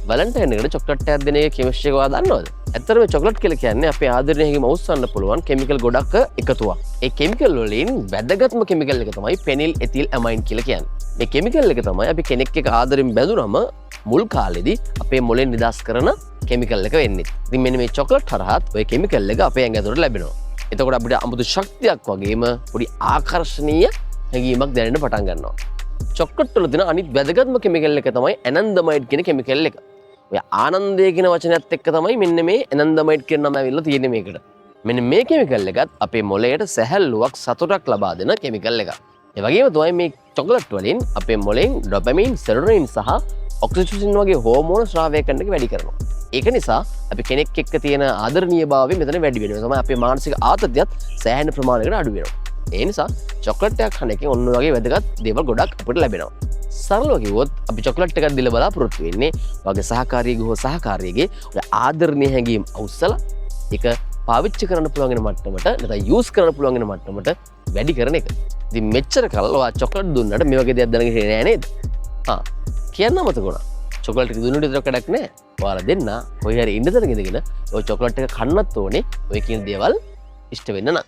Valentine එකට chocolate එකක් දෙන එකේ කෙමිස්ට්‍රි එක ඔයා දන්නවද? ඇත්තටම චොක්ලට් කියලා කියන්නේ අපේ ආදරණීය හැඟීම අවුස්සන්න පුළුවන් කෙමිකල් ගොඩක් එකතුවක්. ඒ කෙමිකල් වලින් වැදගත්ම කෙමිකල් එක තමයි පෙනිල් එතිල් ඇමයින් කියලා කියන්නේ. මේ කෙමිකල් එක තමයි අපි කෙනෙක් එක්ක ආදරෙන් බැඳුනම මුල් කාලෙදි අපේ මොලෙන් නිදහස් කරන කෙමිකල් එක වෙන්නේ. ඉතින් මෙන්න මේ චොක්ලට් හරහත් ඔය කෙමිකල් එක අපේ ඇඟ ඇතුළට ලැබෙනවා. එතකොට අපිට අමුතු ශක්තියක් වගේම පොඩි ආකර්ෂණීය හැඟීමක් දැනෙන්න පටන් ගන්නවා. චොක්ලට් වල තියෙන අනිත් වැදගත්ම කෙමිකල් එක තමයි ඇනන්දමයිඩ් කියන කෙමිකල් එක. ඔය ආනන්දය කියන වචනයත් එක්ක තමයි මෙන්න මේ ඇනන්දමයිඩ් කියන නම ඇවිල්ලා තියෙන්නේ මේකට. මෙන්න මේ කෙමිකල් එකත් අපේ මොළයට සැහැල්ලුවක්, සතුටක් ලබා දෙන කෙමිකල් එකක්. ඒ වගේම තමයි මේ චොකලට් වලින් අපේ මොළයෙන් ඩොපමින්, සෙරොටොනින් සහ ඔක්සිටොසින් වගේ හෝමෝන ස්‍රාවය කරන එක වැඩි කරනවා. ඒක නිසා අපි කෙනෙක් එක්ක තියෙන ආදරණීයභාවය මෙතන වැඩි වෙනවා. තමයි අපේ මානසික ආතතියත් සෑහෙන ප්‍රමාණයකට අඩු වෙනවා. ඒ නිසා චොක්ලට් එකක් කන එකෙන් ඔන්න ඔය වගේ වැදගත් දේවල් ගොඩක් අපිට ලැබෙනවා. සරලව කිව්වොත් අපි චොක්ලට් එකක් දීලා බලාපොරොත්තු වෙන්නේ වගේ සහකාරියෙකුගේ හෝ සහකාරියගේ ඔය ආදරණීය හැඟීම් අවුස්සලා ඒක පාවිච්චි කරන්න පුළුවන් වෙන මට්ටමට, නැත්නම් යූස් කරන්න පුළුවන් වෙන මට්ටමට වැඩි කරන එක. ඉතින් මෙච්චර කල් ඔයා චොක්ලට් දුන්නට මේ වගේ දෙයක් දැනගෙන හිටියේ නෑ නේද? ආ, කියන්න අමතක වුණා. චොක්ලට් එක දුන්නට විතරක් වැඩක් නෑ. ඔයාලා දෙන්න කොහේ හරි ඉන්න තැනක ඉඳගෙන ඔය චොක්ලට් එක කන්නත් ඕනේ ඔය කියන දේවල් ඉෂ්ට වෙන්න නම්.